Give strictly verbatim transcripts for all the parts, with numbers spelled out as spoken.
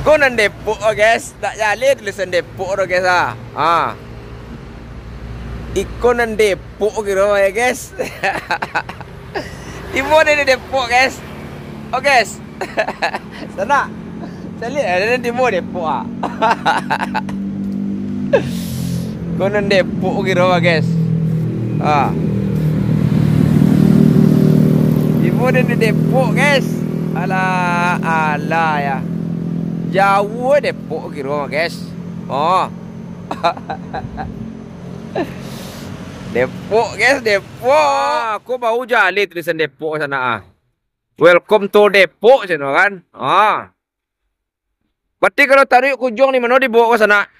Iko nan Depok, oh, guys. Tak jaleh tulisan Depok tu, guys, ah. Ha. Iko nan Depok kiro, ya, guys. Tibo dari Depok, guys. Oh, guys. Sanak. Caliak, eh, dari tibo Depok, ah. Iko nan Depok kiro, guys. Ha. Tibo dari Depok, guys. Alah, alah, ya. Jauah Depok kiro, guys. Oh. Depok, guys, Depok. Ah, ko baru jaleh tulisan Depok sanak, ah. Welcome to Depok, cino kan. Ah. Berarti kalau taruih ke ujuang di mano dibaok ko sanak?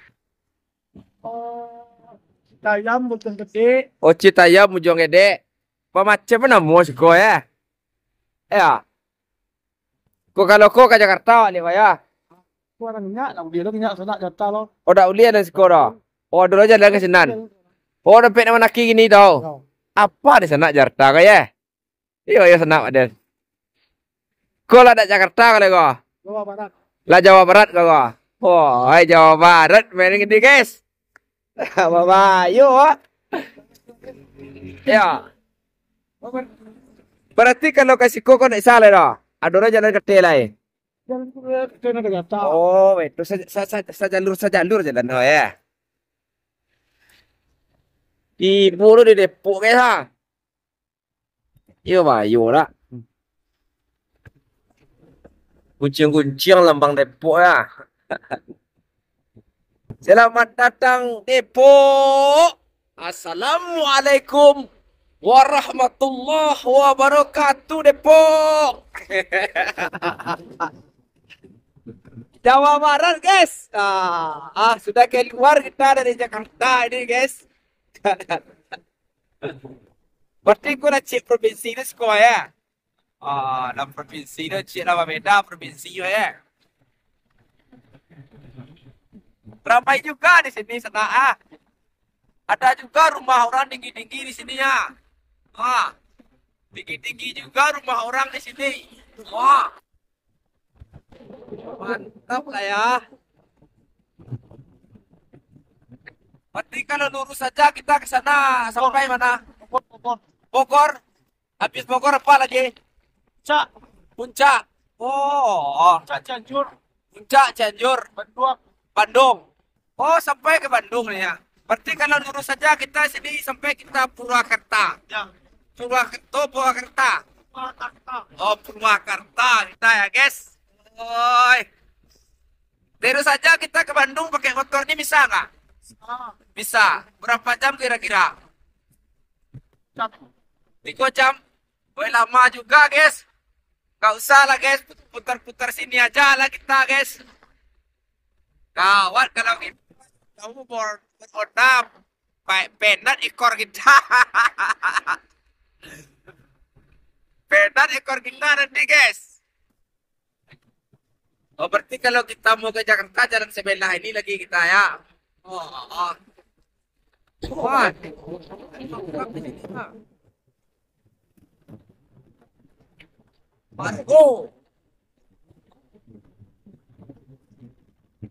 Citayam, Bojonggede. Oh, Citayam, Bojonggede. Pamacam namo siko, ya? Ya. Ko kalau ko ka Jakarta baliak, Pak, ya? Ko urang inyak, nak uliah lo, inyak sanak Jakarta lo. Oh, dak uliah dari siko doh. Oh, ado lo jalan ka sinan. Oh, dapek nan manaki kini tau. Yo. Apo di sanak Jakarta ko, ya? Iyo, iyo, sanak, Pak Den. Ko lah dak Jakarta ko lai ko. Jawa Barat. Lah Jawa Barat ko, ko. Oh, hai Jawa Barat, main gini, guys. Babayo, ah. Ya. Berarti kalau ka siko ko ndak salah doh. Ado lo jalan kateh lai. Jalan kateh nan ka Jakarta. Oh, itu sa-, sa-, sa-, sajalur-sajalur jalan tu, ya. Tibo lo di Depok, guys, ha. Iyo, bayo dak. Gunciang-gunciang lambang Depok, ya. Selamat datang Depok. Assalamualaikum warahmatullahi wabarakatuh, Depok. Jawa Barat, guys. Ah, ah, sudah keluar kita dari Jakarta ini, guys. Berarti ko lah ciek provinsi tu siko, ya? Ah, lah provinsi tu ciek lah babeda provinsi tu, ya. Ramai juga di sini, sanak, ah. Ada juga rumah orang tinggi-tinggi di sini, ya. Ah. Tinggi-tinggi juga rumah orang di sini. Wah. Mantap lah, ya. Berarti kalau lurus saja kita ke sana sampai mana? Bogor, Bogor. Bogor. Habis Bogor apa lagi? Puncak. Puncak. Oh, oh. Puncak Cianjur. Puncak Cianjur. Bandung. Bandung. Oh, sampai ke Bandung ni, ya. Berarti kalau lurus saja kita sini sampai kita Purwakarta. Ya. Purwakarta, Purwakarta. Purwakarta. Oh, Purwakarta kita, ya, guys. Oi. Terus saja kita ke Bandung pakai motor ni bisa nggak? Bisa. Bisa. Berapa jam kira-kira? Jam. Tiga jam. Woi, lama juga, guys. Nggak usah lah, guys. Putar-putar sini aja lah kita, guys. Gawat kalau kita tahu bor-, beroda, pe-, penat ekor kita. Penat ekor kita nanti, guys. Oh, berarti kalau kita mau ke Jakarta, jalan sebelah ini lagi kita, ya. Oh, oh, oh. Wah. Margo.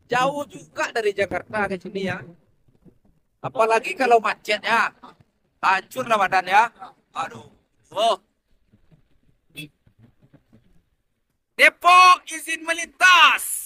Jauh juga dari Jakarta ke sini, ya. Apalagi kalau macet, ya. Hancur lah badan, ya. Aduh. Oh. Depok, izin melintas.